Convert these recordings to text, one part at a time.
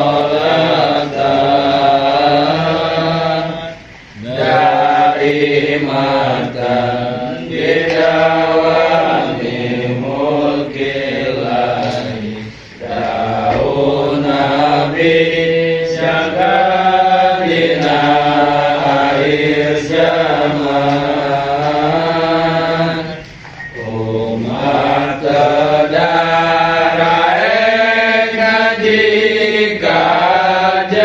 Salatan daimatan bidawami mulkillahi daun nabi syakadina akhir zaman umat tedarae ngaji kajengan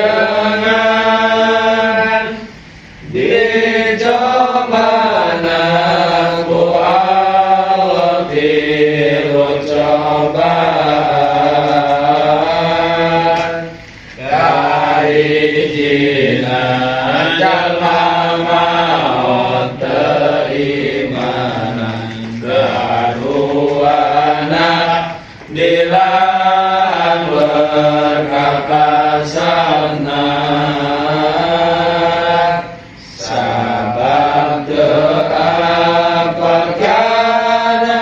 dicobana ku Allah tilu cobaan kaijinan jalma maot teimanan kaduana dilan berkapasana sabab teu apal kana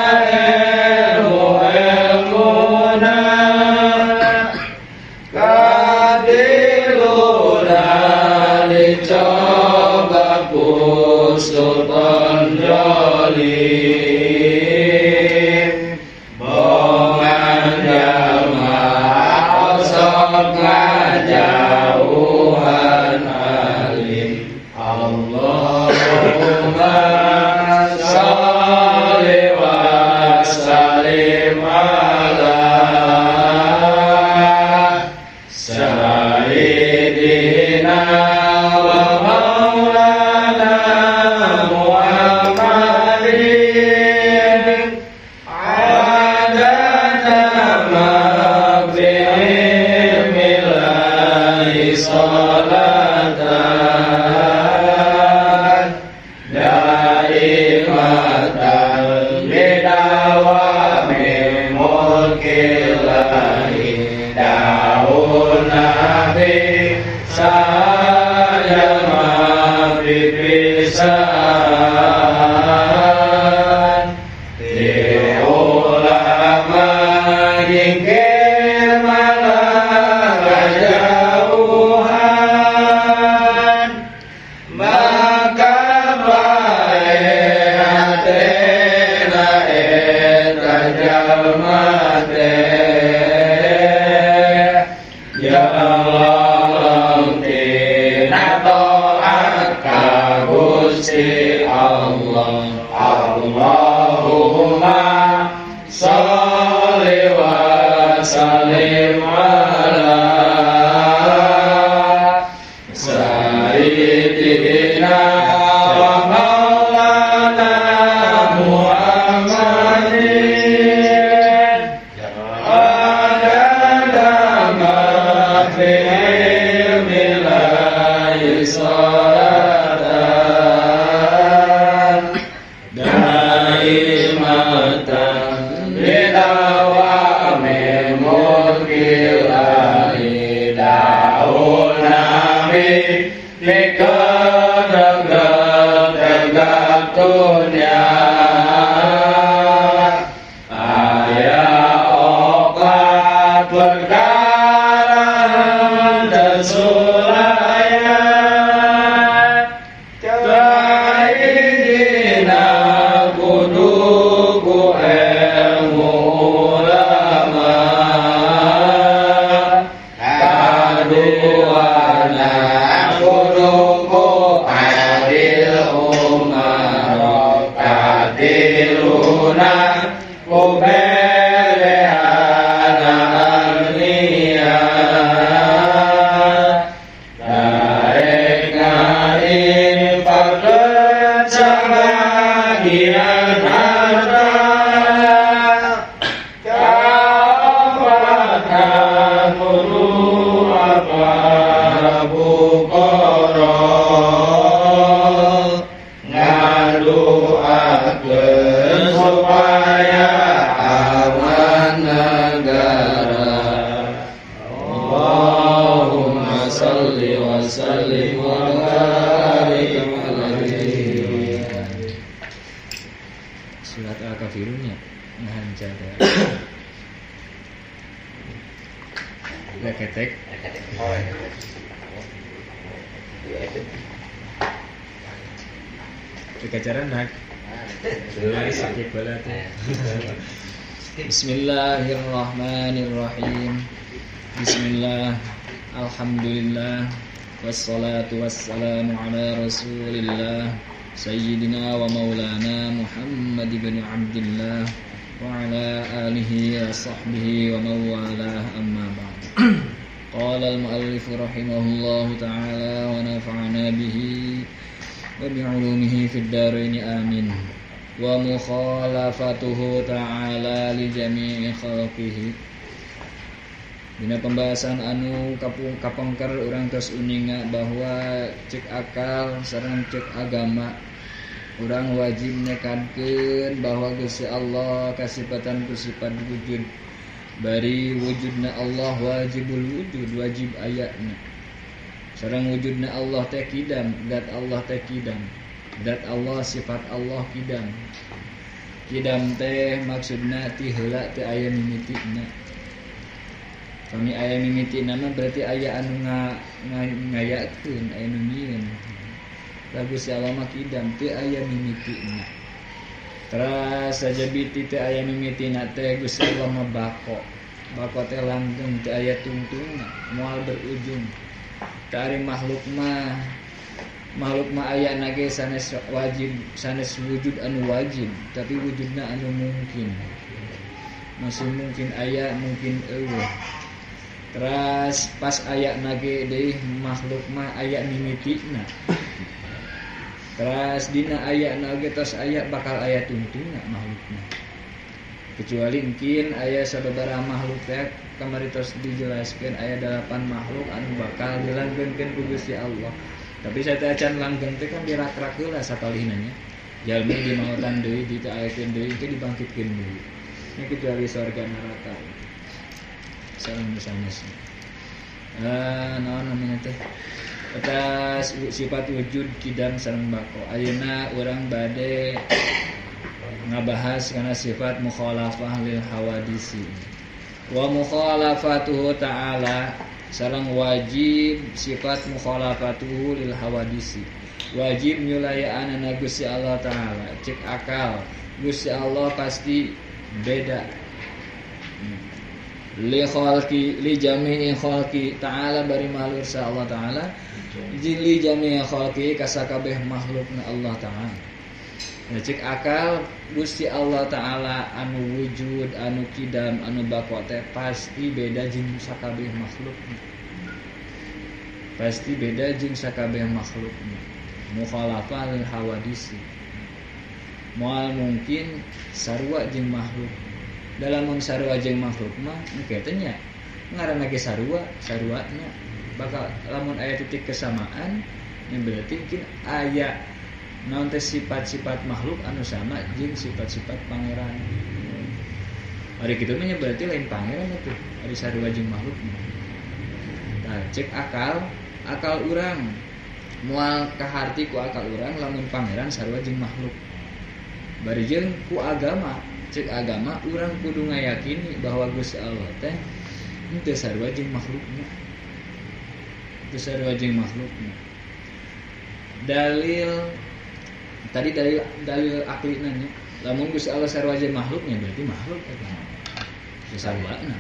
ilmu-ilmuna katiluna dicoba ku sultan jolim bongan jalma osok ngajauhan alim. Allahumma sholli wa sallim ala sayyidina wa maulana Muhammadin adada ma fi ilmillahi salatan daimatan bidawami mulkillahi daun nabi sajalma pipisan di ulama nyingkir malah kajauhan maka bae hatena eta jalma teh ya Allah tina taat ka Gusti Allah. Allahumma sholli wa sallim ala sayyidina wa maulana Muhammadin adada ma fi ilmillahi salatan daimatan bidawami mulkillahi daun nabi pikeun dunya aya opat perkara dan sulaya kaijina kudu ku ilmu ulama kaduana kudu ku adil umaro katiluna ku berehana agnia daek ngainfaqkeun sabagian harta kaopatna kudu apal bukoro ngadoakeun supaya aman negara. Allahumma sholli wa sallim wa barik alaihi. Surat Al-Kafirun ya nahan jaga. Lek Ketek. Oh, iya. Dikacaran nak. Sakit bola tuh. Bismillahirrahmanirrahim. Bismillah. Alhamdulillah. Wassalatu wassalamu ala Rasulillah Sayyidina wa maulana Muhammad ibn Abdillah wa ala alihi wa sahbihi wa mawalah, amma ba'd. Qala al-muallif rahimahullahu ta'ala wa nafa'ana bihi wa bi'ulumihi fid dharain, amin. Wa mukhalafatuhu ta'ala li jami'i khalqihi. Dina pembahasan anu kapengker urang tos uninga bahwa cek akal sareng cek agama urang wajib nekadkeun bahwa Gusti Allah kasipatan ku sifat wujud. Bari wujudna Allah wajibul wujud, wajib ayatna. Sareng wujudna Allah teh kidam, zat Allah teh kidam. Zat Allah, sifat Allah kidam. Kidam teh maksudna ti heula teh aya mimitina. Kami aya mimiti nama berarti aya anu ngayakeun, aya nu nyieun. Lagu si Allah mah kidam teu aya mimitina. Teras sajabiti teu aya mimitina teh Gusti Allah mah bako. Bako teh langgeng teu aya tungtungna, moal berujung. Teu ari makhluk mah aya na ge sanes wajib, sanes wujud anu wajib, tapi wujudna anu mungkin. Masih mungkin aya, mungkin eueuh. Teras pas aya nage deui makhluk mah aya mimitina. Teras dina aya nage tos aya bakal aya tungtungna makhlukna. Kecuali mungkin aya sababaraha makhluk teh kamari tos dijelaskeun aya 8 makhluk anu bakal dilanggengkeun ku Gusti Allah. Tapi sateuacan langgeng teh kan dirak-rak heula sapalihna nya. Jalmi dimautan deui, ditaakeun deui, engke dibangkitkeun deui. Nya kecuali surga neraka. Sareng sanes. Naon namanya teh? Atas sifat wujud kidam sareng bako. Ayeuna urang bade ngabahas kana sifat mukhalafah lil hawadisi. Wa mukhalafatuhu ta'ala sareng wajib sifat mukhalafatuhu lil hawadisi. Wajib nyulayaanana Gusti Allah Ta'ala. Cek akal Gusti Allah pasti beda. Li khalqi li jami'i khalqi ta'ala bari makhluk sa Allah Ta'ala li jami'i khalqi kasakabeh makhlukna Allah Ta'ala. Nah, cek akal Gusti Allah Ta'ala anu wujud, anu kidam, anu bako teh pasti beda jeung sakabeh makhlukna. Pasti beda jeung sakabeh makhlukna. Mukhalafah lil hawadisi. Moal mungkin sarua jeung makhluk. Dalam sarua jeung makhluk mah engke teh nya ngaranna ge sarua, saruana bakal lamun aya titik kesamaan nya berarti mungkin aya naon teh sifat-sifat makhluk anu sama jeung sifat-sifat pangeran. Ari kitu mah nya berarti lain pangeran atuh, ari sarua jeung makhluk mah. Tah cek akal, akal urang moal kaharti ku akal urang lamun pangeran sarua jeung makhluk. Bari jeung ku agama, cek agama urang kudu ngayakini bahwa Gusti Allah teh henteu sarua jeung makhlukna. Henteu sarua jeung makhlukna. Dalil tadi dalil aklina nya. Lamun Gusti Allah sarua jeung makhluknya berarti makhluk eta. Teu saruana.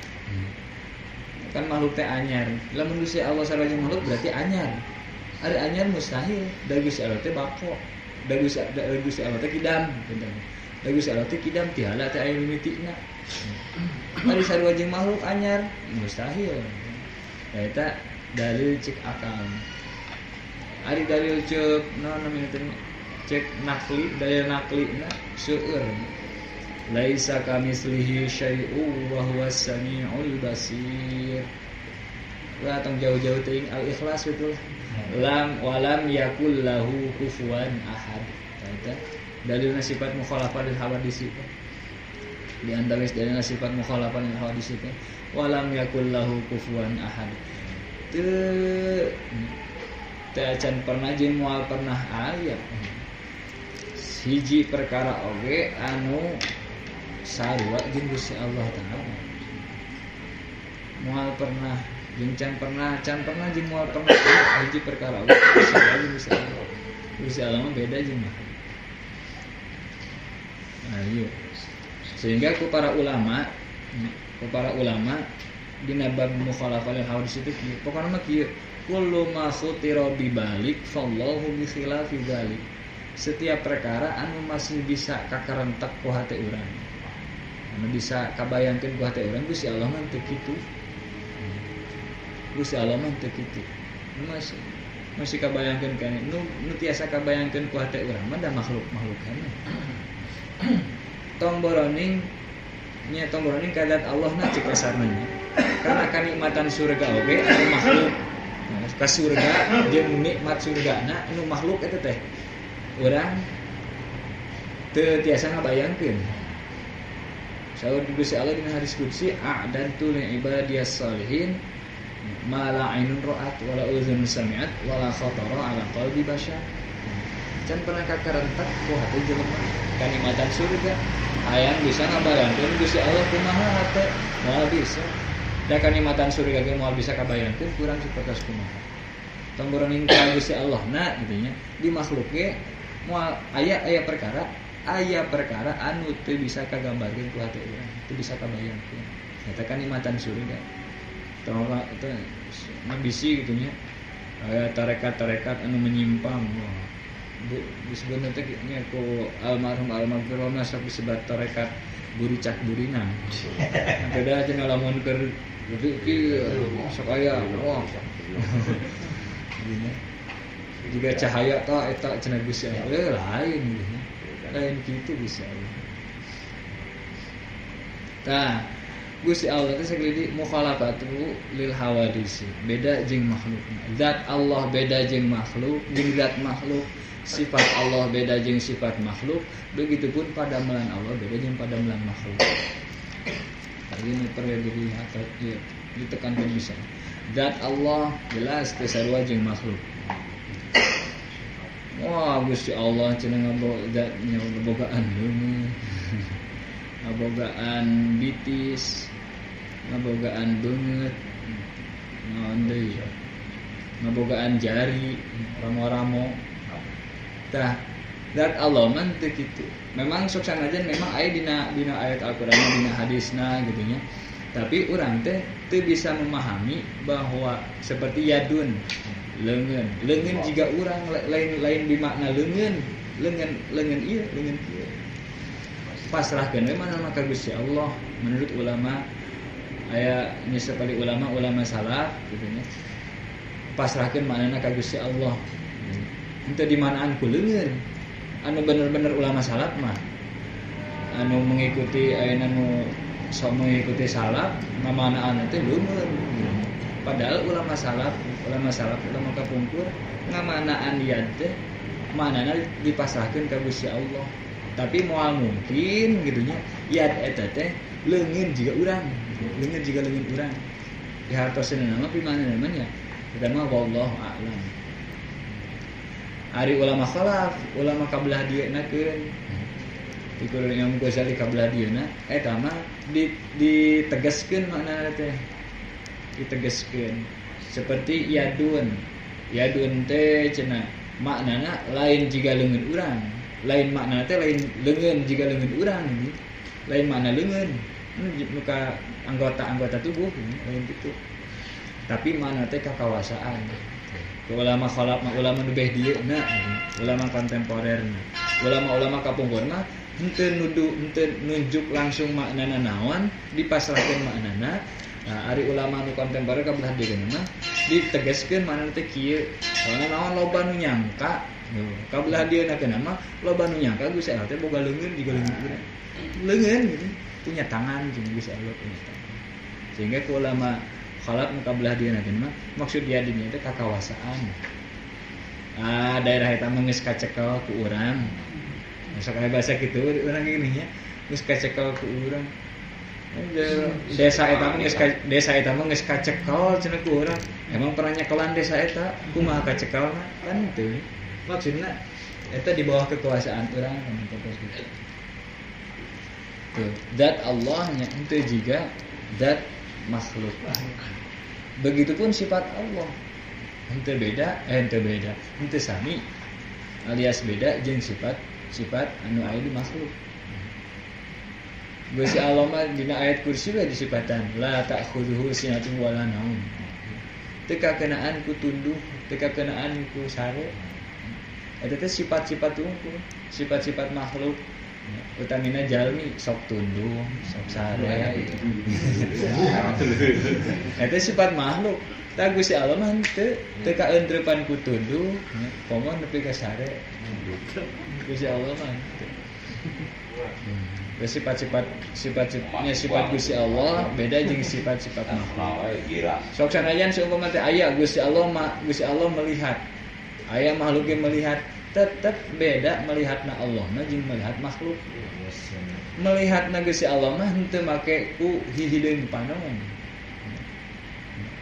Kan makhluk teh anyar. Lamun Gusti Allah sarua jeung makhluk berarti anyar. Ari anyar mustahil. Da Gusti Allah teh bako. Da Gusti Allah teh kidam gitu. Da Gusti Allah teh kidam tihala teh aya mimitina. Ari sarua jeung makhluk anyar mustahil. Nah eta dalil cek akal. Ari dalil cek naon namanya teh cek nakli, dalil naklina seueur. Laisa kamislihi syai'un wa huwas samiul basir. Lah tong jauh-jauh teuing al-ikhlas betul. Lam walam yakul lahu kufuwan ahad. Eta dalilna sifat mukhalafah lil hawadisi. Di antawis dalilna sifat mukhalafah lil hawadisi teh walam yakul lahu kufuwan ahad. Teu acan pernah jeung moal pernah aya hiji perkara oge anu sarua jeung Gusti Allah Ta'ala. Moal pernah Jeung can pernah jeung moal pernah hiji perkara Gusti Allah. Gusti Allah mah beda jeung makhluk. Nah, iya. Sehingga ku para ulama dina bab mukhalafah lil hawadits itu kieu. Pokona mah kieu, kullu ma khutira bi balik fallahu bi khilafi dzalik. Setiap perkara anu masih bisa kakarentek ku hate urang. Anu bisa kabayangkeun ku hate urang Gusti Allah mah teu kitu. Gusti Allah mah teu kitu. Masih kabayangkeun kana nu tiasa kabayangkeun ku hate urang mah da makhluk-makhluk kana. Tong boroning nya tong boroning ka zat Allah na cek kasarna nya. Karena kanikmatan surga oge anu makhluk. Ka surga jeung nikmat surgana anu makhluk eta teh. Urang teu tiasa ngabayangkeun. Saur Gusti Allah dina hadis qudsi a'dantu li ibadiyas salihin ma la ainun ra'at wala udzun sami'at wala khatara ala qalbi bashar. Can pernah kakarentek ku hate jelema kanikmatan surga. Hayang bisa ngabayangkeun Gusti Allah kumaha hate moal bisa. Da kanikmatan surga ge moal bisa kabayangkeun kurang sapertos kumaha. Tong boroning ka Gusti Allah na gitu nya. Di makhluk ge moal aya perkara anu teu bisa kagambarkeun ku hate urang, teu bisa kabayangkeun. Eta kanikmatan surga. Tong itu bisi gitu nya. Aya tarekat-tarekat anu menyimpang. Wah. Disebutna teh nya ku almarhum almarhum sok disebat tarekat buricak burina. Beda cenah lamun keur kieu sok aya wah. Jika cahaya ta eta cenah Gusti Allah lain gitu. Lain kitu Gusti Allah. Tah Gusti Allah teh sakali mukhalafatu lil hawadisi. Beda jeung makhlukna. Zat Allah beda jeung makhluk, jeung zat makhluk. Sifat Allah beda jeung sifat makhluk, begitupun padamelan Allah beda jeung padamelan makhluk. Ini perlu dilihat, ya, ditekankan bisa. Zat Allah jelas teu sarua jeung makhluk. Wah, Gusti Allah cenah ngabogaan leungeun, ngabogaan bitis, ngabogaan beungeut, naon deui, ngabogaan jari, ramo-ramo. Tah, zat Allah mah teu kitu. Memang sok sanajan memang aya dina ayat Al-Qur'an, dina hadisna gitu nya. Tapi urang teh teu bisa memahami bahwa seperti yadun, leungeun. Leungeun jiga urang lain bimakna leungeun, leungeun ieu, leungeun kieu. Pasrahkeun we mana ka Gusti Allah menurut ulama aya nya sapali ulama salaf gitu nya. Pasrahkeun maknana ka Gusti Allah. Henteu dimanaan ku leungeun. Anu bener-bener ulama salaf mah anu mengikuti ayeuna nu sok mengikuti salaf ngamanaan teh leungeun. Padahal ulama salaf, ulama kapungkur ngamanaan yad teh manana dipasrahkeun ka Gusti Allah. Tapi moal mungkin gitu nya yad eta teh leungeun jiga urang, leungeun jiga leungeun urang. Dihartoseun mah pimanana mah nya. Eta mah wallahu a'lam. Ari ulama khalaf, ulama kabelah dieuna keun. Iku Imam Ghazali kabelah dieuna eta mah ditegaskeun maknana teh. Ditegaskeun. Seperti yadun. Yadun teh cenah maknana lain jiga leungeun urang. Lain maknana teh lain leungeun jiga leungeun urang. Lain makna leungeun. Nu ka anggota-anggota tubuh lain kitu. Tapi makna teh kakawasaan. Ulama khalaf mah ulama nu beh dieuna, ulama kontemporerna. Ulama-ulama kapungkur mah henteu nuduh, henteu nunjuk langsung maknana naon, dipasrahkeun maknana. Nah, ari ulama nu kontemporer kabelah dieuna mah ditegaskeun maknana teh kieu. Soalna naon loba nu nyangka, kabelah dieuna keuna mah loba nu nyangka Gusti Allah teh boga leungeun jiga leungeun urang. Leungeun gitu, punya tangan jeung Gusti Allah punya tangan. Sehingga ku ulama khalaf nu kabelah dieuna mah maksud dia dinya teh kakawasaan. Ah, daerah eta mah geus kacekel ku urang. Sok aya bahasa kitu urang gini nya, geus kacekel ku urang. Desa eta mah geus desa eta mah geus kacekel cenah ku urang. Emang pernah nyekelan desa eta, kumaha kacekelna? Kan teu. Maksudna eta di bawah kekuasaan urang kan terus gitu. Tuh, zat Allah nya henteu jiga zat makhluk. Begitupun sifat Allah. Henteu beda, henteu sami alias beda jeung sifat anu aya di makhluk. Gusti Allah mah dina ayat kursi we disifatan la ta'khudhuhu sinatun wala naum. Teu kakenaan ku tunduh, teu kakenaan ku sare. Eta teh sifat-sifat tungku, sifat-sifat makhluk. Utamina jalmi sok tunduh, sok sare. Eta sifat makhluk. Tah Gusti Allah mah henteu, teu kaentrepan ku tunduh, komo nepi ka sare. Gusti Allah mah henteu. Sifat-sifatnya sifat Gusti Allah beda jeung sifat-sifat makhluk. Sok sanajan seumpama teh aya Gusti Allah mah Gusti Allah melihat. Aya makhluk yang melihat tetap beda melihatna Allah mah jeung melihat makhluk. Melihatna Gusti Allah mah henteu make ku hihideung panon.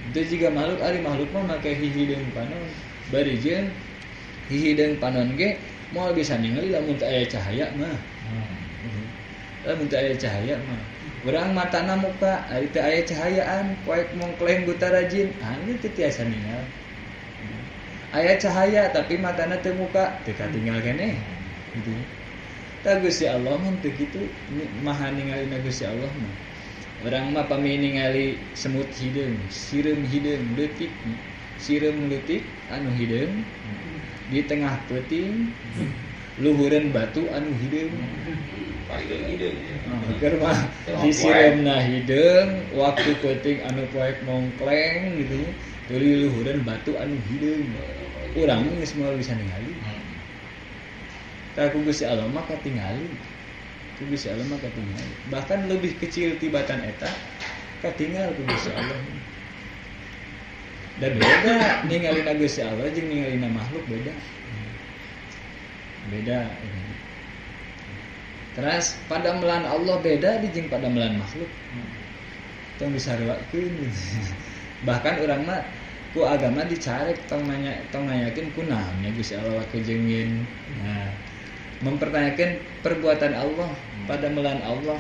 Henteu jiga makhluk, ari makhluk mah make hihideung panon. Bari jeung hihideung panon ge moal bisa ningali lamun teu aya cahaya mah. Lamun teu aya cahaya mah. Urang matana muka ari teu aya cahayaan, poek mongkleng buta rajin, anu teu tiasa ningal. Aya cahaya tapi matana teu muka, teu katinggal keneh. Gitu. Tah Gusti Allah mah teu kitu, maha ningalina Gusti Allah mah. Urang mah pami ningali semut hideung, sireum hideung leutik, sireum leutik anu hideung di tengah peuting luhureun batu anu hideung. Hideung. Keur mah disireumna hideung, waktu peuting anu poek mongkleng gitu nya. Tuluy luhureun batu anu hideung. Urang mah geus moal bisa ningali. Tah ku Gusti Allah mah katingali. Ku Gusti Allah mah katingali. Bahkan lebih kecil tibatan eta katingal ku Gusti Allah. Dan beda ningalina Gusti Allah jeung ningalina makhluk beda. Beda. Terus padamelan Allah beda di jeung padamelan makhluk. Tong disaruakeun. Bahkan urang mah ku agama dicarek tong nanya tong nanyakeun kunaon nya Gusti Allah wakejeungin. Nah, mempertanyakan perbuatan Allah, padamelan Allah.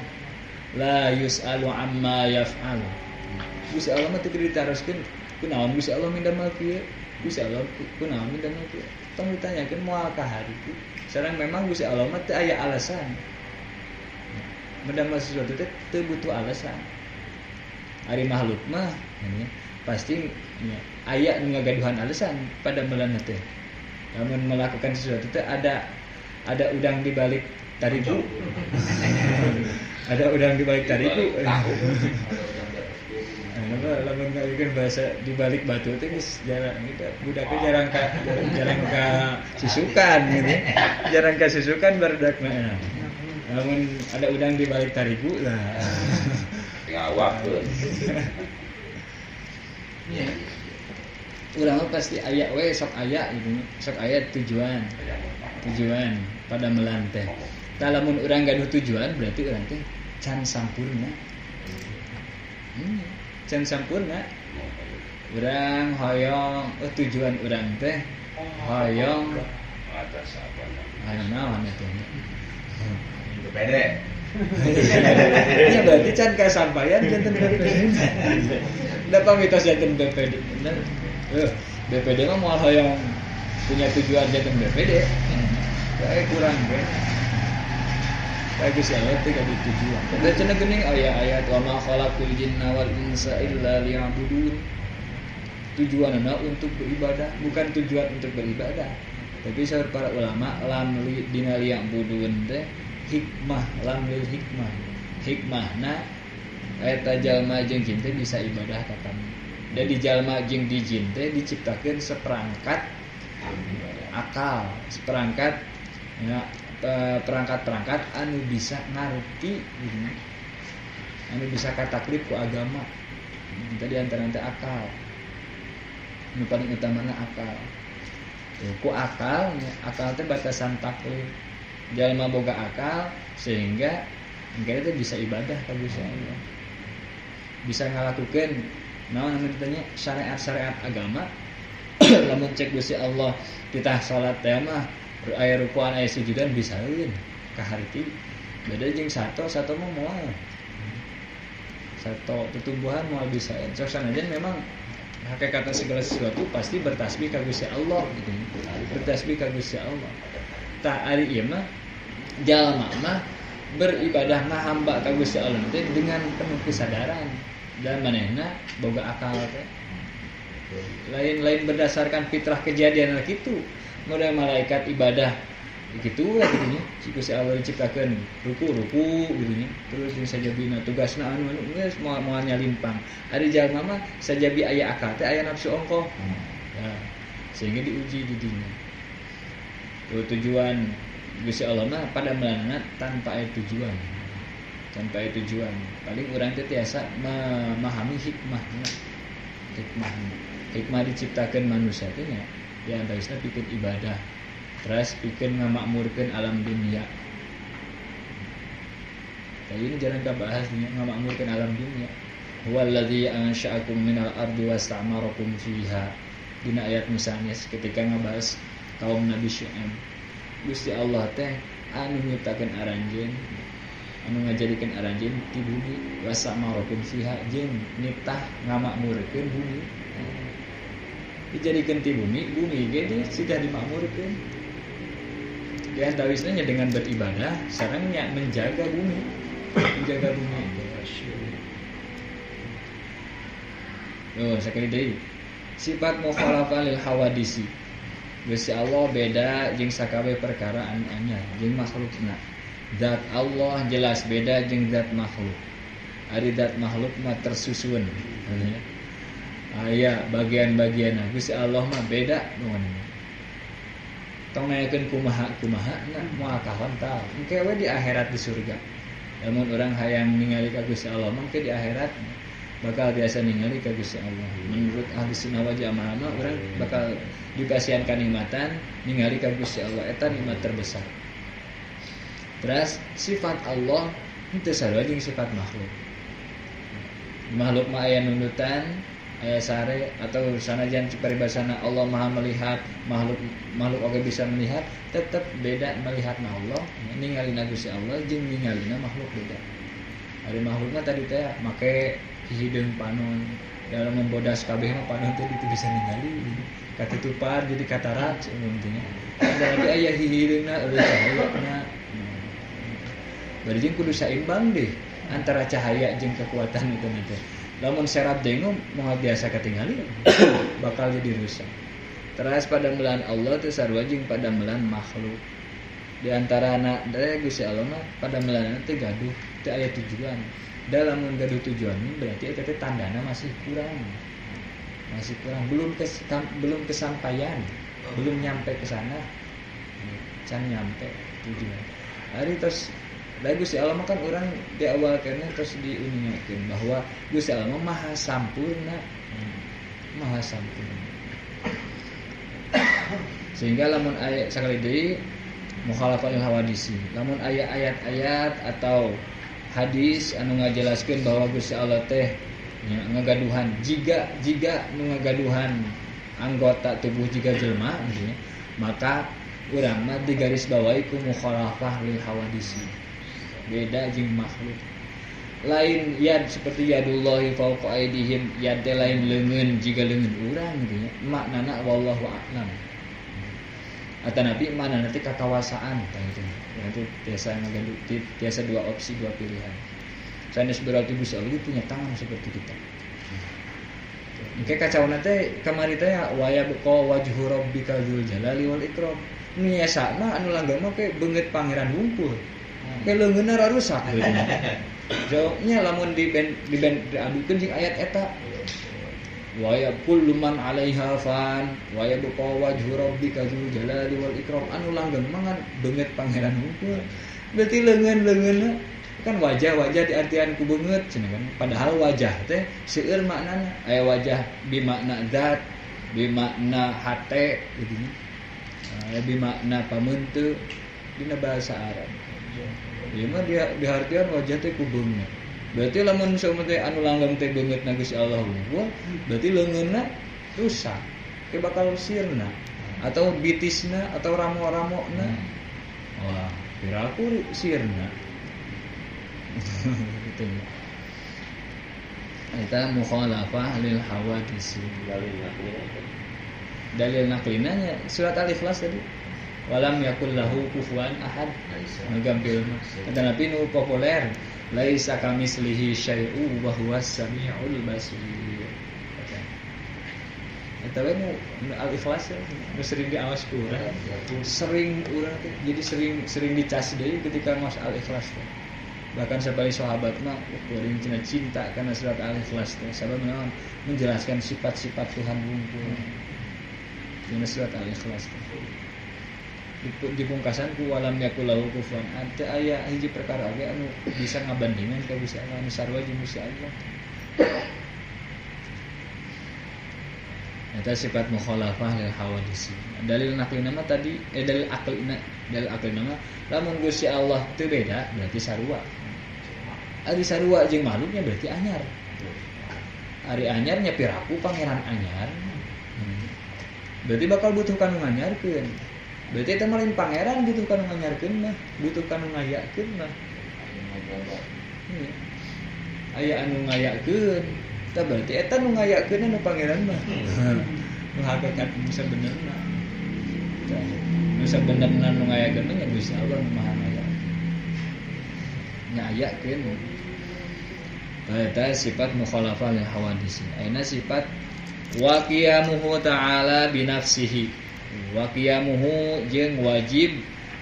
La yus'alu amma yaf'al. Gusti Allah mah teu ditaroskeun kunaon Gusti Allah mindamel kieu, Gusti Allah kunaon mindamel kieu. Tong ditanyakeun moal ka hari itu. Sareng memang Gusti Allah mah teu aya alasan. Mendamel sesuatu teh teu butuh alasan. Ari makhluk mah ya, pasti ya, aya nu ngagaduhan alasan pada melan teh. Lamun melakukan sesuatu teh ada udang di balik tarigu. Ada udang di balik tarigu. Lamun ngajeun bahasa di balik batu teh geus jarang gitu. Budaknya jarang ka susukan gitu. Jarang ka susukan barudakna. Lamun ada udang di balik tarigu lah. Ngawak tuh. Ya. Urang pasti aya we sok aya gitu. Sok aya tujuan. Tujuan pada melan teh. Tah lamun urang gaduh tujuan berarti urang teh can sampurna. Can sampurna. Urang hoyong tujuan urang teh hoyong atas apa hoyong naon teh. BPD. Ya berarti can kasampaian janten BPD. Da pamitos janten BPD. Bener. BPD mah moal hoyong punya tujuan janten BPD. Kayak kurang we. Kayak Gusti Allah teh gaduh tujuan. Da cenah geuning aya ayat wa ma khalaqul jinna wal insa illa liya'budun. Tujuanna untuk beribadah, bukan tujuan untuk beribadah. Tapi saur para ulama lam li dina liya'budun teh hikmah, lam lil hikmah. Hikmahna eta jalma jeung jin teh bisa ibadah ka kami. Da di jalma jeung di jin teh diciptakeun seperangkat akal, seperangkat ya, perangkat-perangkat anu bisa ngarti gitu. Anu bisa kataklif ku agama. Tadi antara teh akal. Nu paling utamana akal. Ku akal, akal teh batasan taklif. Jalma boga akal sehingga engke teh bisa ibadah ka Gusti Allah. Bisa ngalakukeun naon anu ditanya syariat-syariat agama. Lamun cek Gusti Allah titah salat teh mah aya rukuan aya sujudan bisaeun kaharti. Beda jeung sato mah moal. Sato tetumbuhan moal bisaeun. Sok sanajan memang Hakikatna segala sesuatu pasti bertasbih ka Gusti Allah gitu. Bertasbih ka Gusti Allah. Tah ari ieu mah jalma mah beribadah ngahamba ka Gusti Allah teh dengan penuh kesadaran dan manehna boga akal teh. Lain-lain berdasarkan fitrah kejadian kitu. Model malaikat ibadah gitu lah gitu nya. Si Gusti Allah diciptakeun ruku-ruku gitu nya. Terus jeung sajabina tugasna anu anu geus moal nyalimpang. Ari jalma mah sajabi aya akal teh aya nafsu ongkoh. Nah, sehingga diuji di dinya. Tujuan Gusti Allah mah pada melanana tanpa aya tujuan. Tanpa aya tujuan. Paling urang teh tiasa memahami hikmahna. Hikmahna. Hikmah diciptakeun manusia teh nya di antawisna pikeun ibadah. Terus pikeun ngamakmurkeun alam dunia. Tadi ini jarang kabahas nya ngamakmurkeun alam dunia. Huwallazi ansha'akum minal ardi wasta'marakum fiha. Dina ayat misalnya ketika ngabahas kaum Nabi Syuaib. Gusti Allah teh anu nyiptakeun aranjeun, anu ngajadikeun aranjeun ti bumi, wasta'marakum fiha jeung nitah ngamakmurkeun bumi. Dijadikeun ti bumi, bumi ge sudah dimakmurkeun. Di antawisna nya dengan beribadah sareng nya menjaga bumi, menjaga bumi. Oh, sakali deui. Sifat mukhalafah lil hawadisi. Gusti Allah beda jeung sakabeh perkara anu anyar jeung makhlukna. Zat Allah jelas beda jeung zat makhluk. Ari zat makhluk mah tersusun. Aya bagian-bagianna. Gusti Allah mah beda nuhun. Tong nayakeun kumaha-kumaha na moal kahontal. Engke we di akhirat di surga. Lamun urang hayang ningali ka Gusti Allah mah engke di akhirat bakal biasa ningali ka Gusti Allah. Menurut ahli sunnah wal jamaah mah urang bakal dipasihan kanikmatan ningali ka Gusti Allah, eta nikmat terbesar. Terus sifat Allah henteu sarua jeung sifat makhluk. Makhluk mah aya nundutan, aya sare atau sanajan paribasana Allah Maha melihat, makhluk makhluk oge bisa melihat, tetap beda melihat Allah, ningalina Gusti Allah jeung ningalina makhluk beda. Ari makhluk mah tadi teh make hideung panon dalam membodas kabeh mah panon teh itu bisa ningali katutupan jadi katarak umum teh nya. Ada lagi aya hideungna eueuh cahayana. Bari jeung kudu saimbang deh antara cahaya jeung kekuatan itu nanti. Lamun serap dengo moal biasa katingali bakal jadi rusak. Teras padamelan Allah teh sarua jeung padamelan makhluk. Di antara anak dari Gusti Allah mah padamelanna teh gaduh teu aya tujuan. Dalam gaduh tujuan berarti eta teh tandana masih kurang. Masih kurang, belum kesampaian, belum nyampe ke sana. Can nyampe tujuan. Ari terus da Gusti Allah mah kan urang di awal kene terus diuningakeun bahwa Gusti Allah mah maha sampurna. Maha sampurna. Sehingga lamun aya sakali deui mukhalafah lil hawadisi. Lamun aya ayat-ayat atau hadis anu ngajelaskeun bahwa Gusti Allah teh nya ngagaduhan jiga nu ngagaduhan anggota tubuh jiga jelema gitu nya, maka urang mah digarisbawahi ku mukhalafah lil hawadisi. Beda jeung makhluk. Lain yad seperti yadullahi fauqa aidihim, yad teh lain leungeun jiga leungeun urang gitu nya. Maknana wallahu a'lam. Atanapi maknana teh kakawasaan tah gitu. Nanti biasa ngagaduh biasa dua opsi, dua pilihan. Sanes berarti Gusti Allah punya tangan seperti kita. Engke kacauna teh kamari teh wa yabqa wajhu rabbika dzul jalali wal ikram. Nu nyesa mah anu langgeng mah ke beungeut pangeran wungkul. Ke leungeunna rusak gitu. Jawabnya lamun di ben diadukeun jeung ayat eta. Wa yaqul man 'alaiha fan wa yabqa wajhu rabbika dzul jalali wal ikram. Anu langgeng mah ngan beungeut pangeran wungkul. Berarti leungeun-leungeunna kan wajah-wajah diartian ku beungeut cenah kan. Padahal wajah teh seueur maknana. Aya wajah bimakna zat, bimakna hate gitu nya. Aya bimakna pameunteuk dina bahasa Arab. Ieu mah diartian wajah teh ku beungeut. Berarti lamun saeumeut teh anu langgeng teh beungeutna Gusti Allah wungkul, berarti leungeunna rusak. Ke bakal sirna atau bitisna atau ramo-ramona. Wah, piraku sirna. Gitu. Eta mukhalafah lil hawadis. Dalil naqlina nya surat Al-Ikhlas tadi. Walam yakul lahu kufuwan ahad. Gampil mah. Eta nabi nu populer, laisa kamislihi syai'u wa huwas samiul basir. Eta we nu Al-Ikhlas nu sering diawas ku urang. Sering urang teh jadi sering dicas deui ketika ngaos Al-Ikhlas teh. Bahkan sabari sahabat mah kuring cenah cinta kana surat Al-Ikhlas teh sabab naon menjelaskan sifat-sifat Tuhan wungkul. Dina surat Al-Ikhlas teh. Dipungkasan ku walam yakul lahu kufuwan ahad teh aya hiji perkara oge anu bisa ngabandingan ka Gusti Allah anu sarua jeung Gusti Allah. Eta sifat mukhalafah lil hawadis. Dalil naqlina mah tadi dalil aqlina, dalil aqlina mah lamun Gusti Allah teu beda berarti sarua. Ari sarua jeung makhluknya berarti anyar. Ari anyar nya piraku pangeran anyar. Berarti bakal butuh kanu nganyarkeun. Berarti eta mah lain pangeran butuh kanu nganyarkeun mah, butuh kanu ngayakeun mah. Aya anu ngayakeun. Tah berarti eta nu ngayakeun anu pangeran mah. Nu hakikat nu sabenerna. Nu sabenerna nu ngayakeun mah nya Gusti Allah nu Maha Ngaya. Ngayakeun. Tah eta sifat mukhalafah lil hawadis. Ayeuna sifat wa qiyamuhu ta'ala bi nafsihi. Wa qiyamuhu jeung wajib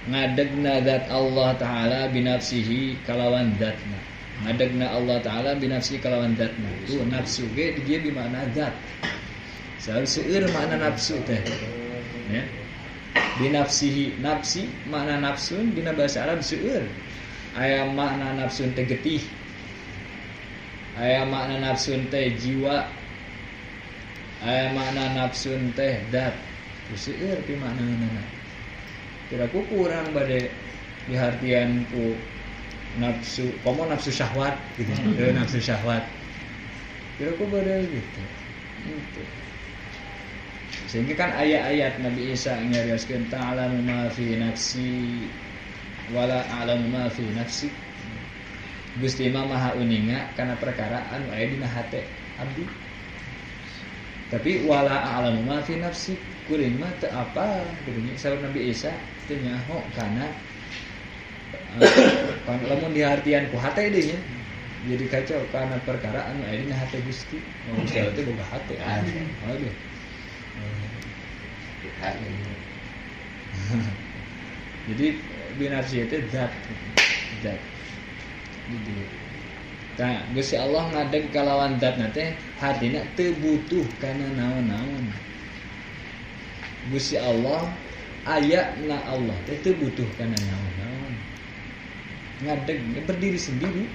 ngadegna zat Allah ta'ala bi nafsihi kalawan zatna. Ngadegna Allah ta'ala binafsi kalawan zatna. Tuh nafsu ge di dieu bimakna zat. Seueur makna nafsu teh. Ya. Binafsihi nafsi makna nafsun dina bahasa Arab seueur. Aya makna nafsun teh getih. Aya makna nafsun teh jiwa. Aya makna nafsun teh zat. Seueur pi maknana. Kira ku kurang bade dihartian ku nafsu, komo nafsu syahwat gitu. Nafsu syahwat. Kira ku bade gitu. Gitu. Sehingga kan ayat-ayat Nabi Isa nyarioskeun ta'lamu ma fi nafsi wala a'lamu ma fi nafsi. Gusti mah maha uninga kana perkara anu aya dina hate abdi. Tapi wala a'lamu ma fi nafsi kuring mah teu apal kitu nya saur Nabi Isa teu nyaho kana lamun dihartian ku hate deui nya. Jadi kacau kana perkara anu aya dina hate Gusti. Oh, Gusti teh boga hate. Aduh. Jadi binafsi itu zat. Zat. Jadi nah, Gusti Allah ngadeg kalawan zatna teh hartina teu butuh kana naon-naon. Gusti Allah aya na Allah teh teu butuh kana naon-naon. Ngadeg berdiri sendiri.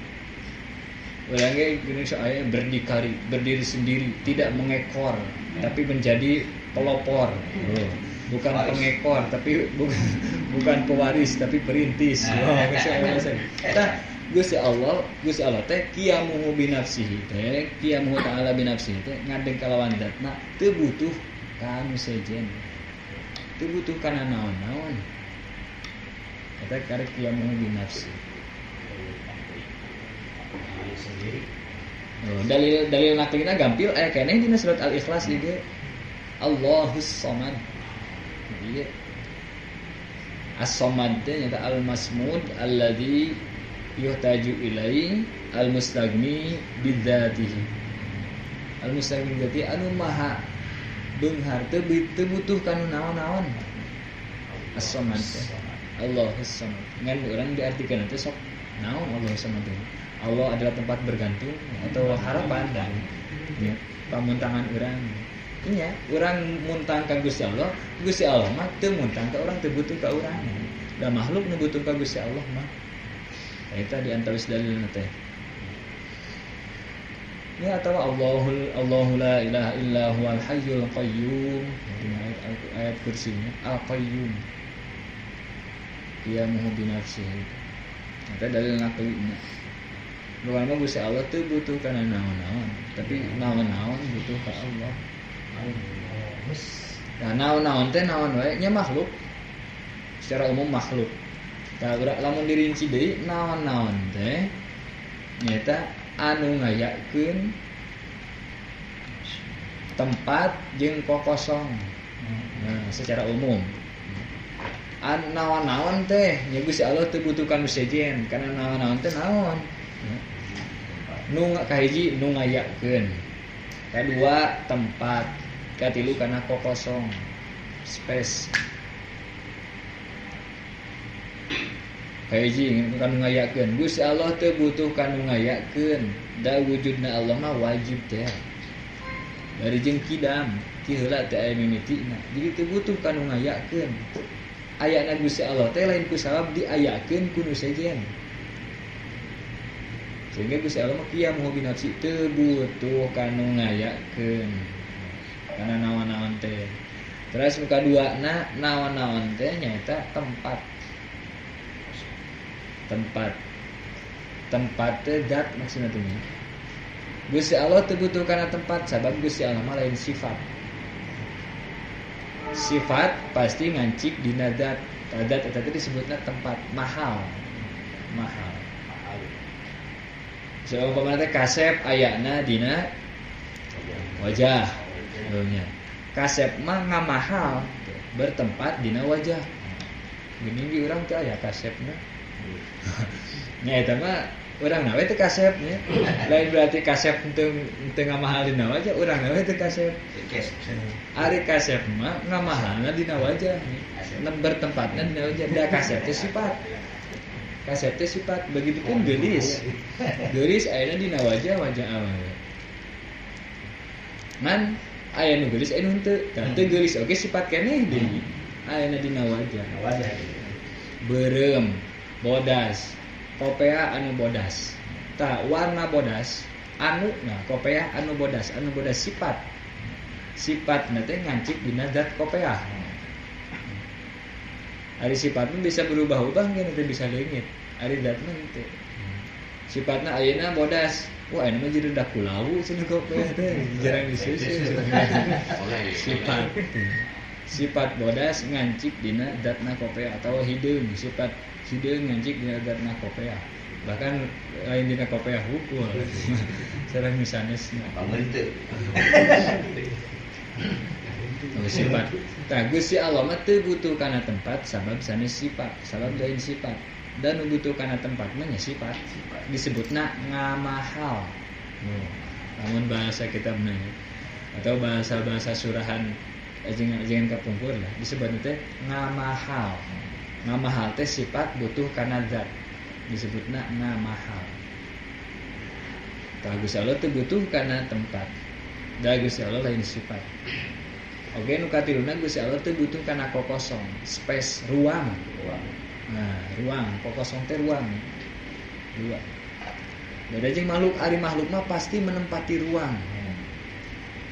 Urang ge geuning sok aya berdikari, berdiri sendiri, tidak mengekor, tapi menjadi pelopor. Oh, bukan pengekor tapi bukan pewaris tapi perintis. Oh, tah Gusti Allah teh qiyamuhu binafsihi teh, qiyamuhu ta'ala binafsihi teh ngadeg kalawan zatna teu butuh ka anu sejen. Teu butuh kana naon-naon. Eta karek qiyamuhu binafsihi. Sendiri. Oh, dalil naqlina gampil aya keneh dina surat Al-Ikhlas ieu. Allahus Samad. Ieu As-Samad teh nyata al-masmud alladzi yuhtaju ilai al-mustaghni bidzatihi. Al-mustaghni bidzatihi anu maha beunghar teu butuh kana naon-naon. As-Samad teh Allahus Samad. Ngan urang diartikeun teh sok naon Allahus Samad teh. Allah adalah tempat bergantung atau harapan dan ya, pamuntangan urang. Nya, urang muntang ka Gusti Allah, Gusti Allah mah teu muntang ka urang, teu butuh ka urang. Da makhluk nu butuh ka Gusti Allah mah. Eta di antawis dalilna teh. Ya atau Allahu la ilaha illa huwal hayyul qayyum. Ayat kursinya Al-Qayyum. Qiyamuhu bi nafsihi. Eta dalil naqlina. Bukan mah Gusti Allah teu butuh kana naon-naon, tapi naon-naon butuh ka Allah. Nah, naon-naon teh naon wae nya makhluk. Secara umum makhluk. Tah lamun dirinci deui naon-naon teh nyaeta anu ngayakeun Tempat jeung kokosong. Nah, secara umum. Naon-naon teh nya Gusti Allah teu butuh ka nu sejen, karena naon-naon teh naon. Nu kahiji nu ngayakeun. Kadua tempat, katilu kana kokosong, space. Kahiji kanu ngayakeun. Gusti Allah teu butuh kanu ngayakeun. Da wujudna Allah mah wajib teh. Dari jeung kidam, ti heula teh aya mimitina. Jadi teu butuh kanu ngayakeun. Ayana Gusti Allah teh lain ku sabab diayakeun ku nu sejen. Sehingga Gusti Allah mah qiyamuhu binafsi teu butuh kanu ngayakeun. Kana naon-naon teh. Terus nu kaduana naon-naon teh nyaeta tempat. Tempat. Tempat teh zat maksudna teh. Gusti Allah teu butuh kana tempat sabab Gusti Allah mah lain sifat. Sifat pasti ngancik dina zat. Zat eta teh disebutna tempat, mahal. Mahal. Seumpamana teh kasep ayana dina wajah. Nya. Kasep mah ngamahal bertempat dina wajah. Geuning di urang teh aya kasepna. Nya eta mah urang na we teu kasep nya. Lain berarti kasep teu ngamahal dina wajah, urang na we teu kasep. Ari kasep mah ngamahalna dina wajah. Bertempatna dina wajah. Da kasep teh sifat. Kasep teh sifat, begitu pun geulis. Geulis ayana dina wajah, wajah awewe. Ngan aya nu geulis aya nu henteu. Tah teu geulis oge sifat keneh deui. Ayana dina wajah. Beureum, bodas, kopea anu bodas. Tah warna bodas anu nah kopea anu bodas sifat. Sifatna teh ngancik dina zat kopea. Ari sifatna bisa berubah-ubah kan teh bisa leungit. Ari zatna henteu. Sifatna ayeuna bodas. Wah, ayeuna mah jadi daku lawu cenah kopea teh jarang disusu. Sifat. Sifat bodas ngancik dina zatna kopea atau hideung, sifat hideung ngancik dina zatna kopea. Bahkan lain dina kopea hukul. Sareng nu sanesna. Pameunteu. Sifat. Tah Gusti Allah mah teu butuh kana tempat sabab sanes sifat, sabab lain sifat. Dan nu butuh kana tempat mah nya sifat. Disebutna ngamahal. Lamun bahasa kitabna atau bahasa-bahasa surahan ajengan kapungkur lah disebutna teh ngamahal. Ngamahal teh sifat butuh kana zat. Disebutna ngamahal. Tah Gusti Allah teu butuh kana tempat. Da Gusti Allah lain sifat. Oke, nu katiluna Gusti Allah teu butuh kana kokosong, space, ruang. Nah, ruang, kokosong teh ruang. Ruang. Beda jeung makhluk, ari makhluk mah pasti menempati ruang.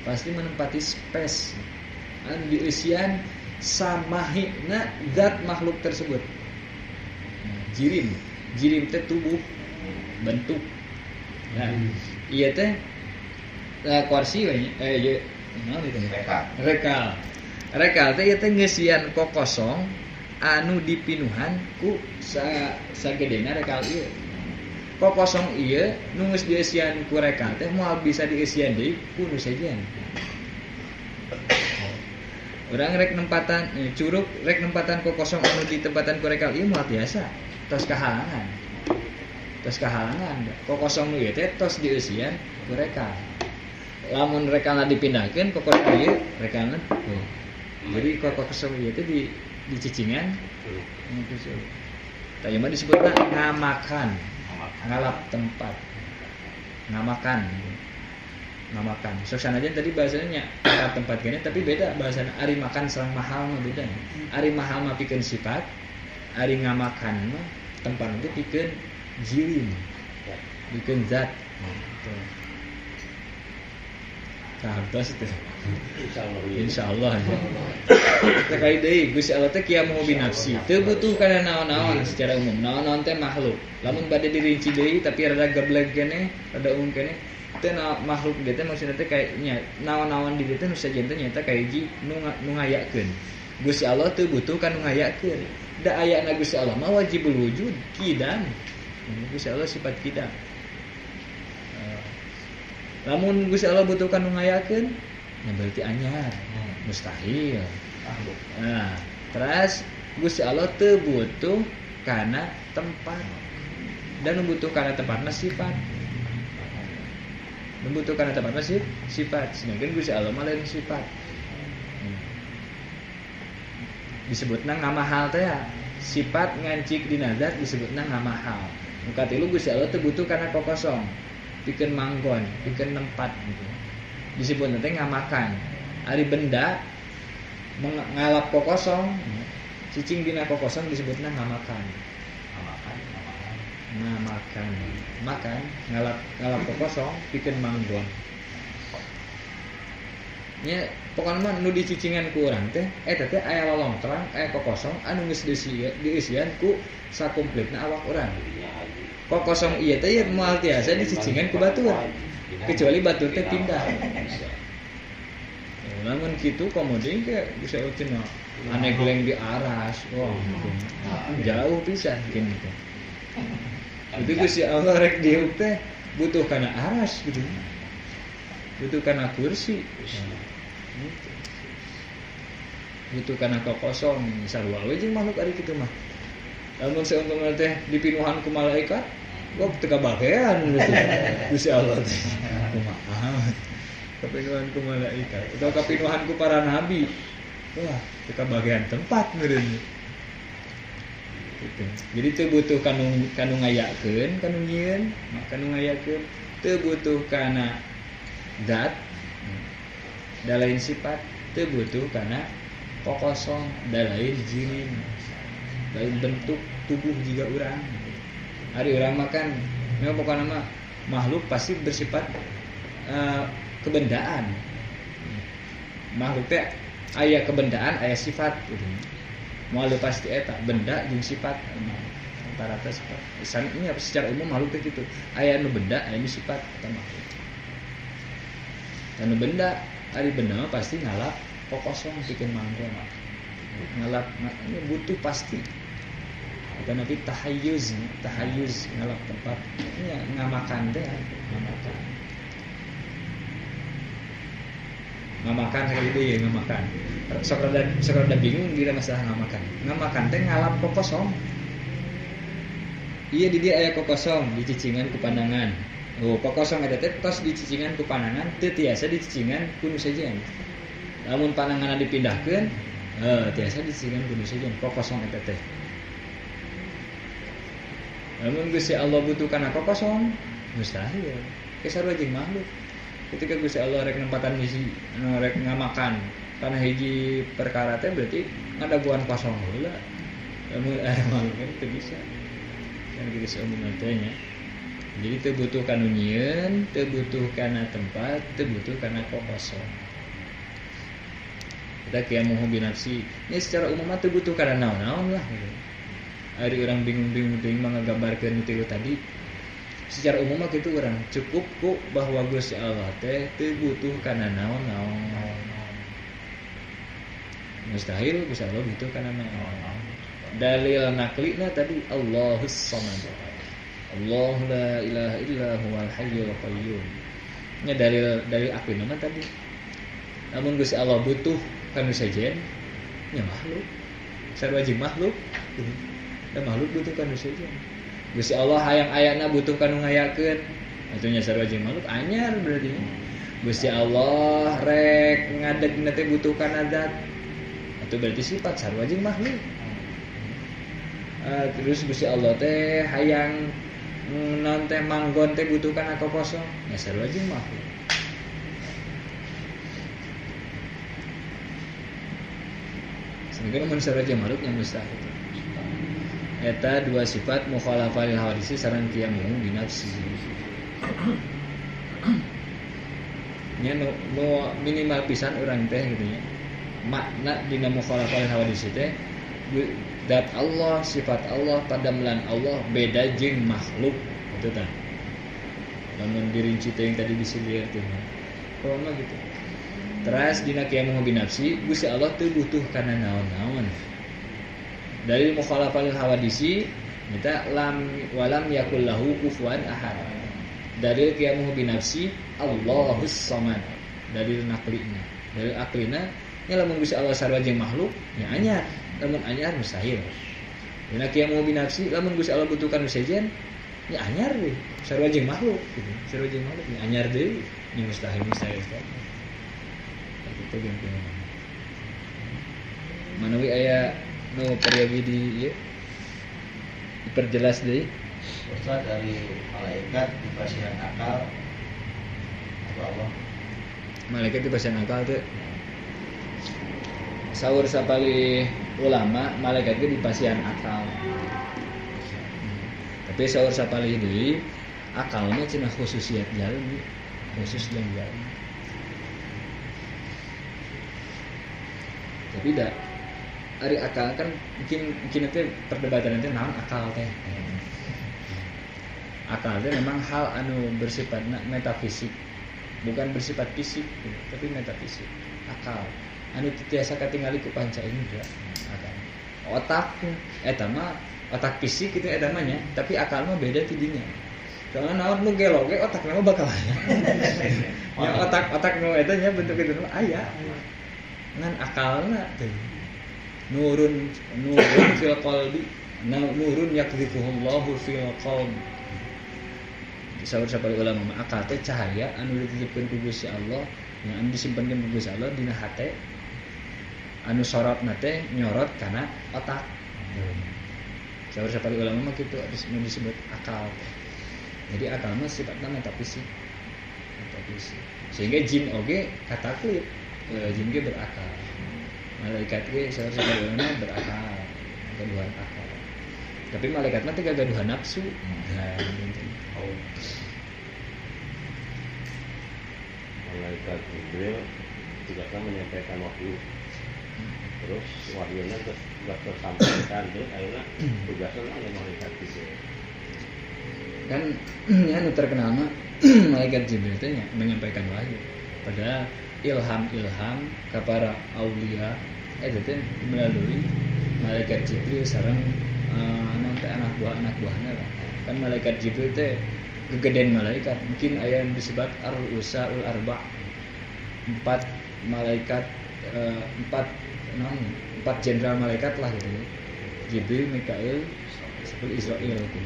Pasti menempati space. Anu dieusian samahina zat makhluk tersebut. Nah, jirim, jirim teh tubuh, bentuk. Nah, ieu teh kursi we nya, ieu naon itu? Rekal. Rekal teh ieu teh ngeusian kokosong anu dipinuhan ku sagedena rekal ieu. Kokosong ieu nu geus dieusian ku rekal teh moal bisa dieusian deui ku nu sejen. Urang rek nempatan curug rek nempatan kokosong anu ditempatan ku rekal ieu moal tiasa. Tos kahalangan. Tos kahalangan. Kokosong nu ieu teh tos dieusian ku rekal. Lamun rekalna dipindahkeun kokosong ieu rekalna tuh. Jadi kokosong ieu teh di dicicingan. Tah ieu mah disebutna ngamakan. Ngalap tempat. Ngamakan. Ngamakan. Sok sanajan tadi bahasanya tempat gini tapi beda bahasana ari makan sareng mahal mah beda. Ari mahal mah pikeun sifat, ari ngamakan mah tempat itu pikeun jirim. Pikeun zat. Kahartos itu. Insyaallah. Terkait deui Gusti Allah teh qiyamuhu binafsi. Teu butuh kana naon-naon secara umum. Naon-naon teh makhluk. Lamun bade dirinci deui tapi rada geblek keneh, rada umum keneh. Teh makhluk dieu teh maksudna teh kaya nya naon-naon di dieu teh nu sajen teh nyaeta kahiji nu ngayakeun. Gusti Allah teu butuh kana nu ngayakeun. Da ayana Gusti Allah mah wajibul wujud kidam. Gusti Allah sifat kidam. Lamun Gusti Allah butuh kana nu ngayakeun, Ya berarti anyar. Mustahil. Nah, terus Gusti Allah teu butuh kana tempat. Dan butuh kana tempat mah sifat. Butuh kana tempat mah sifat. Sedangkan Gusti Allah mah lain sifat. Disebutna ngamahal teh ya. Sifat ngancik dina zat disebutna ngamahal. Nu katilu Gusti Allah teu butuh kana kokosong. Pikeun manggon, pikeun nempat gitu. Disebutna teh ngamakan. Ari benda ngalap kokosong, cicing dina kokosong disebutna ngamakan. Ngamakan. Makan ngalap ngalap kokosong pikeun manggon. Nya pokona mah nu dicicingan ku urang teh eta teh aya lolongtrang, aya kokosong anu geus dieusian ku sakomplitna awak urang. Kokosong ieu teh ieu moal tiasa dicicingan ku batur. Kecuali batur teh pindah. Lamun kitu komo deui ke bisa cenah aneh geleng di aras. Wah, gitu. Jauh pisan kieu teh. Itu Gusti Allah rek diuk teh butuh kana aras gitu. Butuh kana kursi. Gitu. Butuh kana kokosong sarua we jeung makhluk ari kitu mah. Lamun seumpama teh dipinuhan ku malaikat, wah teu kabagean gitu. Gusti Allah teh. Kumaha? Kapinuhan ku malaikat atau kapinuhan ku para nabi. Wah, teu kabagean tempat meureun. Gitu. Jadi teu butuh kanu ngayakeun, kanu nyieun, kanu ngayakeun, teu butuh kana zat da lain sifat, teu butuh kana kokosong da lain jirim, lain bentuk tubuh jiga urang. Ari urang mah kan memang pokona mah makhluk pasti bersifat kebendaan. Makhluk teh aya kebendaan, aya sifat gitu. Moal pasti eta benda jeung sifat rata-rata sifat. Ini secara umum makhluk teh kitu. Aya nu benda, aya nu sifat eta makhluk. Anu benda, ari benda mah pasti ngalap kokosong pikeun manggon. Ngalap ini butuh pasti. Eta nanti tahayyuz, tahayyuz ngalap tempat. Ini ngamakan teh, ngamakan. Ngamakan sekali deui ya ngamakan. Sok rada bingung dina masalah ngamakan. Ngamakan teh ngalap kokosong. Iya di dia aya kokosong dicicingan ku pandangan. Oh, kokosong eta teh tos dicicingan ku pandangan teu tiasa dicicingan ku nu sejen. Lamun pandanganna dipindahkeun, tiasa dicicingan ku nu sejen kokosong eta teh. Lamun Gusti Allah butuh kana kokosong, mustahil. Sarua jeung makhluk. Ketika Gusti Allah rek nempatan hiji rek ngamakan kana hiji perkara teh berarti ngadaguan kosong heula. Lamun aya makhluk kan teu bisa. Kan kitu saumumna teh nya. Jadi teu butuh kana nyieun, teu butuh kana tempat, teu butuh kana kokosong. Kita qiyamuhu binafsi. Ini secara umum mah teu butuh kana naon-naon lah gitu. Ari urang bingung-bingung teuing mah ngagambarkeun nu tadi. Secara umum mah kitu urang cukup ku bahwa Gusti Allah teh teu butuh kana naon-naon. Mustahil Gusti Allah butuh kana naon-naon. Dalil naklina tadi Allahus Samad. Allah la ilaha illa huwal hayyul qayyum. Nya dalil aklina mah tadi. Namun Gusti Allah butuh kanu sejen nya makhluk. Sarua jeung makhluk. Da makhluk butuh kanu sejen. Gusti Allah hayang ayana butuh kanu ngayakeun. Atuh nya sarua jeung makhluk anyar berarti. Gusti Allah rek ngadegna teh butuh kana zat. Atuh berarti sifat sarua jeung makhluk. Terus Gusti Allah teh hayang naon teh manggon teh butuh kana kokosong. Nya sarua jeung makhluk. Sedangkan mun sarua jeung makhluk nya mustahil. Eta dua sifat mukhalafah lil hawadisi sareng qiyamuhu binafsi. Nya nu minimal pisan urang teh gitu nya. Makna dina mukhalafah lil hawadisi teh zat Allah, sifat Allah, padamelan Allah beda jeung makhluk gitu tah. Lamun dirinci teh yang tadi disilieur teh. Pokona gitu. Teras dina qiyamuhu binafsi Gusti Allah teu butuh kana naon-naon. Dalil mukhalafah lil hawadisi kita lam walam yakul lahu kufuwan ahad. Dalil qiyamuhu binafsi Allahus samad. Dalil naklina. Dalil aklina nya lamun Gusti Allah sarua jeung makhluk nya anyar. Lamun anyar mustahil. Dina qiyamu binafsi lamun Gusti Allah butuhkan sejen nya anyar deui. Sarua jeung makhluk gitu. Sarua jeung makhluk nya anyar deui nya mustahil mustahil. Kitu geuning. Manawi aya nu peryogi di ieu diperjelas deui. Ustaz dari malaikat dipasihan akal atau Allah? Malaikat dipasihan akal teh. Saur sapalih ulama malaikat ge dipasihan akal. Tapi saur sapalih deui akalna cenah khususiat jalmi, khusus jeung jalmi. Tapi da ari akal kan mungkin nanti perdebatan nanti naon akal teh. Akal teh memang hal anu bersifat metafisik, bukan bersifat fisik gitu, tapi metafisik. Akal anu tiasa katingali ku panca indera akal. Otak eta mah otak fisik gitu eta mah nya, tapi akal mah beda tidinya. Soalnya naon nu gelo ge otakna mah bakal aya. Ya otak nu eta nya bentuk itu mah aya. Ngan akalna teh nurun nurun fil qalbi, nurun yakdzifuhullahu fil qalbi. Saur sapalih ulama mah akal teh cahaya anu dititipkeun ku Gusti Allah, nya anu disimpenkeun ku Gusti Allah dina hate. Anu sorotna teh nyorot kana otak. Saur sapalih ulama mah kitu disebut akal. Jadi akal mah sifatna metafisik. Metafisik. Sehingga jin oge kataklid, jin ge berakal. Malaikat ge saur sapalih ulama berakal, gaduhan akal. Tapi malaikat mah teu gagaduhan nafsu. Nah, gitu. Oh. Malaikat Jibril tugasnya menyampaikan wahyu. Terus wahyunya terus tersampaikan terus akhirnya tugasnya ada malaikat Jibril. Kan ya nu terkenal mah malaikat Jibril teh nya menyampaikan wahyu. Padahal ilham-ilham ka para aulia eta teh melalui malaikat Jibril sareng nanti anak buahna lah. Kan malaikat Jibril teh gegedean malaikat, mungkin aya yang disebut ar-usaul arba. Empat malaikat, empat jenderal malaikat lah gitu ya. Jibril, Mikail, seperti Israel gitu.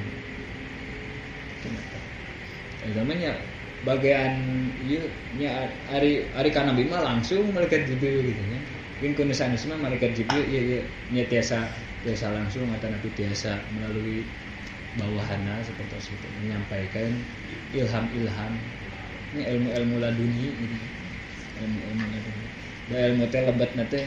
Namanya bagian ieu nya ari ari ka nabi mah langsung malaikat Jibril gitu nya. Mungkin kuno sanes mah malaikat Jibril ieu nya tiasa langsung atau nabi tiasa melalui bawahana seperti itu menyampaikan ilham-ilham ini ilmu-ilmu laduni gitu. Ilmu-ilmu laduni. Da ilmu teh lebat na teh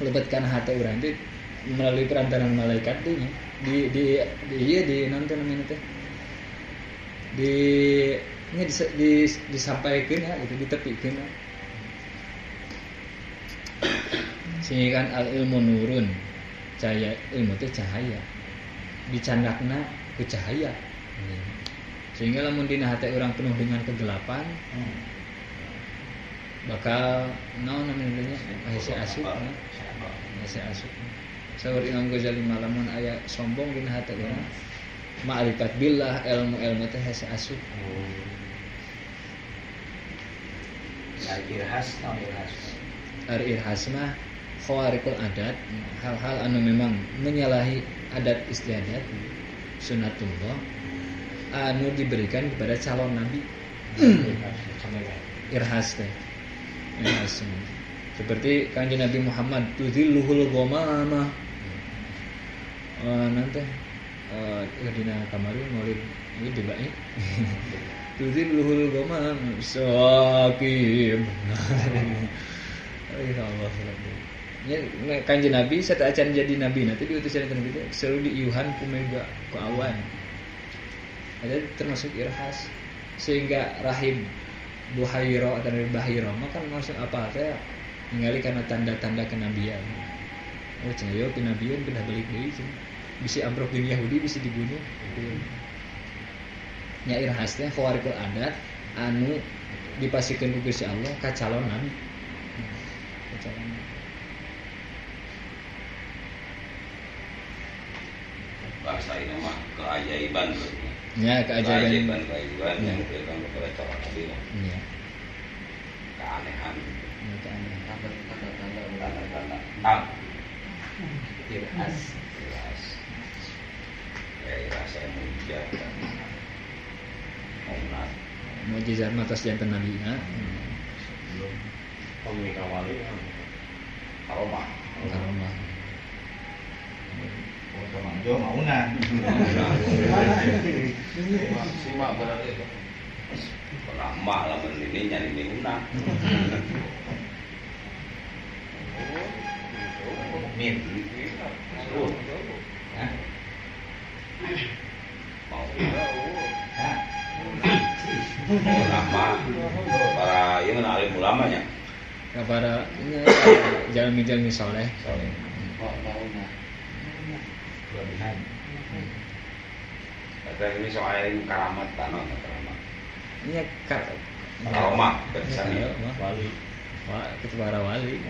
lebat kana hate urang teh melalui perantaraan malaikat teh nya. Di ieu di naon teh namanya teh di nya disampaikeun ya gitu ditepikeun. Sehingga kan al ilmu nurun, cahaya ilmu teh cahaya. Dicandakna ku cahaya. Sehingga lamun dina hate urang penuh dengan kegelapan, bakal naon namanya hese asup, hese asup. Saur Imam Ghazali malamun aya sombong dina hate urang, ma'rifat billah ilmu-ilmu teh hese asup. Irhas naon irhas? Ari irhas mah khawariqul adat, hal-hal anu memang menyalahi adat istiadat sunatullah anu diberikan kepada calon nabi. Irhas teh. Irhas. Seperti Kanjeng Nabi Muhammad tudhilluhul ghamamah. Nanti dina kamari maulid ieu dibae. Tudhilluhul ghamamah sakim. Ya Allah. Ya, Kanjeng Nabi sateuacan jadi nabi nanti diutus jadi nabi teh selalu diiuhan ku mega ku awan. Ada termasuk irhas sehingga rahim Buhaira atau Bahira mah kan langsung apa teh ningali karena tanda-tanda kenabian. Oh cenah yo kenabian pindah balik deui cenah. Bisi amprok jeung Yahudi bisi dibunuh. Nya irhas teh khawariqul adat anu dipasikeun ku Gusti Allah ka calon nabi. Ka calon nabi. Bahasa ini mah keajaiban tuh. Ya, keajaiban. Keajaiban yang diberikan kepada calon nabi. Ya. Keanehan. Tanda-tanda. Tanda-tanda. Tang. Irhas. Irhas. Ya irhas saya mujizat. Maunat. Mujizat mah tos janten nabi na. Belum. Pamika wali karomah. Karomah. Oh, sama Jo mauna. Simak berarti itu. Lama lamun ini nyari una. Mukmin. Hah? Mau. Hah? Ulama. Para ieu mah alim ulamanya. Ka para jalmi-jalmi soleh. Soleh. Mauna. Kelebihan. Kata ini soal ilmu karamat tanah karamat. Nya karomah berarti wali. Wah, itu para wali.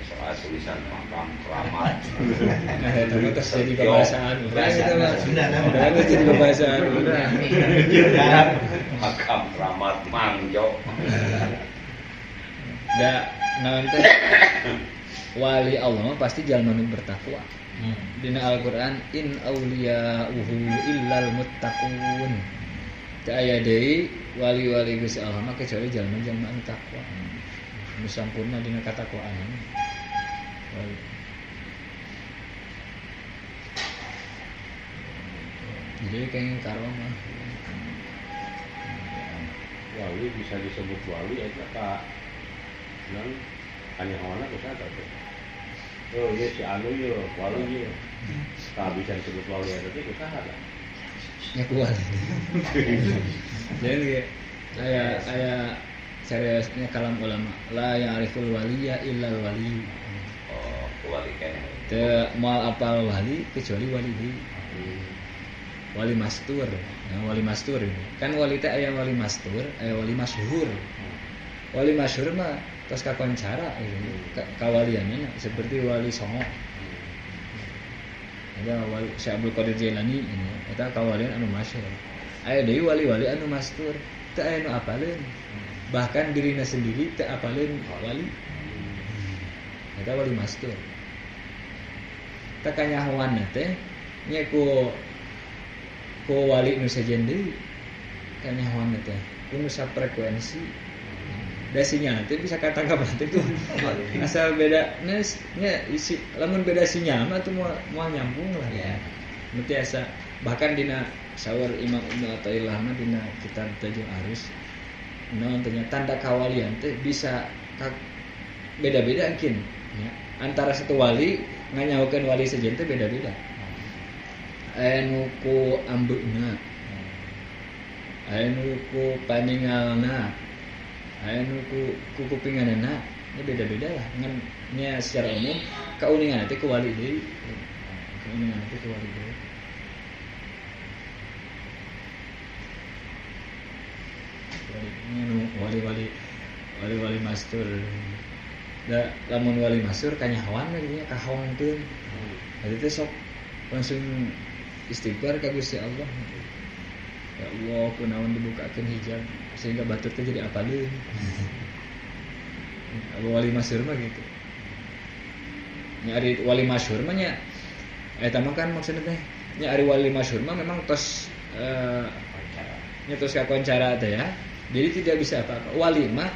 Soal tulisan makam keramat. Nah, itu terus jadi pembahasan. Udah itu jadi pembahasan. Udah. Makam keramat mangjo. Da naon teh wali Allah pasti jalma nu bertakwa. Dina Al-Qur'an in auliya'uhu illal muttaqun. Teu aya deui wali-wali Gusti Allah mah kecuali jalma-jalma anu takwa. Nu sampurna dina katakwaan. Jadi kayaknya karomah. Wali bisa disebut wali eta ka non kanyahoana kusaha teh. Oh iya si anu ieu wali ieu. Tah bisa disebut wali eta teh kusaha tah? Ya ku wali. Jadi aya seriusnya kalam ulama la ya'riful waliya illal wali. Oh, wali keneh. Teu moal apal wali kecuali wali deui. Wali mastur. Nah, wali mastur ini. Kan wali teh aya wali mastur, aya wali masyhur. Wali masyhur mah tos kakoncara gitu. Kawalianna seperti wali Songo. Ada wali Syekh Abdul Qadir Jailani ini, eta kawalian anu masyhur. Aya deui wali-wali anu mastur, teu aya nu apaleun. Bahkan dirina sendiri teu apaleun wali. Eta wali mastur. Teh kanyahoanna teh nya ku wali nu sejen deui kanyahoanna teh ku nu safrekuensi. Da sinyal teh bisa katangkap teh tuh. Asal beda nya isi lamun beda sinyal mah tuh moal nyambung lah. Ya. Nu tiasa bahkan dina saur Imam Ibnu Athaillah mah dina kitab Tajul Arus naon teh tanda kawalian teh bisa beda-beda mungkin ya. Antara satu wali nganyahokeun wali sejen teh beda-beda. Aya nu ku ambeuna, aya nu ku paningalna, aya nu ku kupinganana, ini beda-beda lah. Ngan nya secara umum kauningan teh ku wali deui. Kauningan teh ku wali deui. Wali-wali mastur. Da lamun wali mastur kanyahoan we nya kahongkeun. Jadi teh sok langsung istighfar ka Gusti Allah. Ya Allah, kunaon dibukakeun hijab sehingga batur teh jadi apaleun. Wali masyhur mah gitu. Nya ari wali masyhur mah nya eta mah kan maksudna teh nya ari wali masyhur mah memang tos nya tos kakoncara teh ya. Jadi tidak bisa apa-apa. Wali mah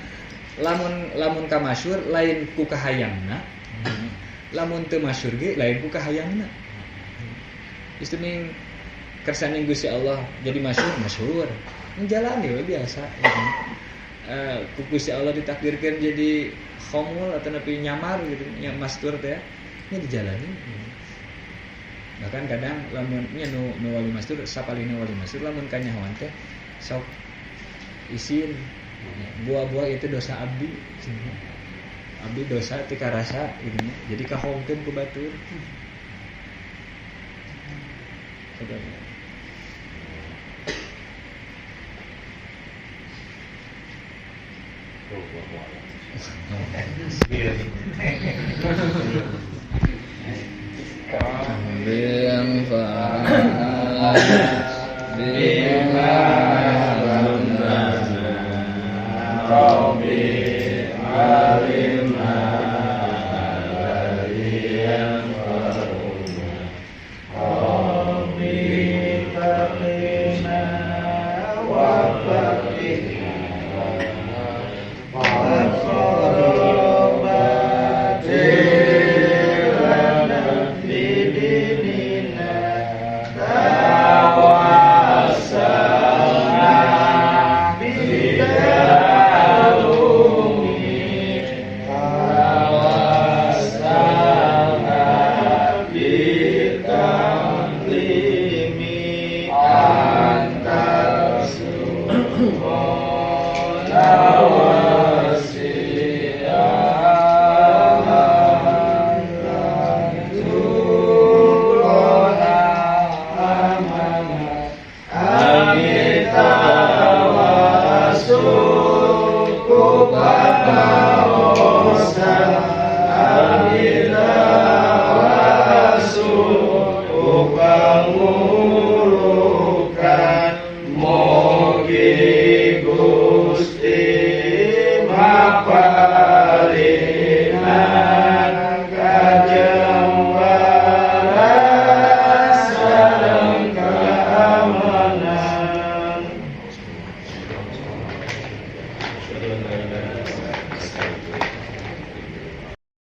lamun ka masyhur lain ku kahayangna. Lamun teu masyhur ge lain ku kahayangna. Geus teuing kersane Gusti Allah jadi masyhur. Menjalani we biasa. Ku Gusti Allah ditakdirkeun jadi khomul atau nepi nyamar gitu, nya mastur teh nya dijalani. Bahkan kadang lamun nya nu wali mastur sapalihna wali mastur lamun kanyahoan teh sok isin buah-buah itu dosa abdi. Abdi dosa teu karasa gitu nya. Jadi kahongkeun ku batur. Yang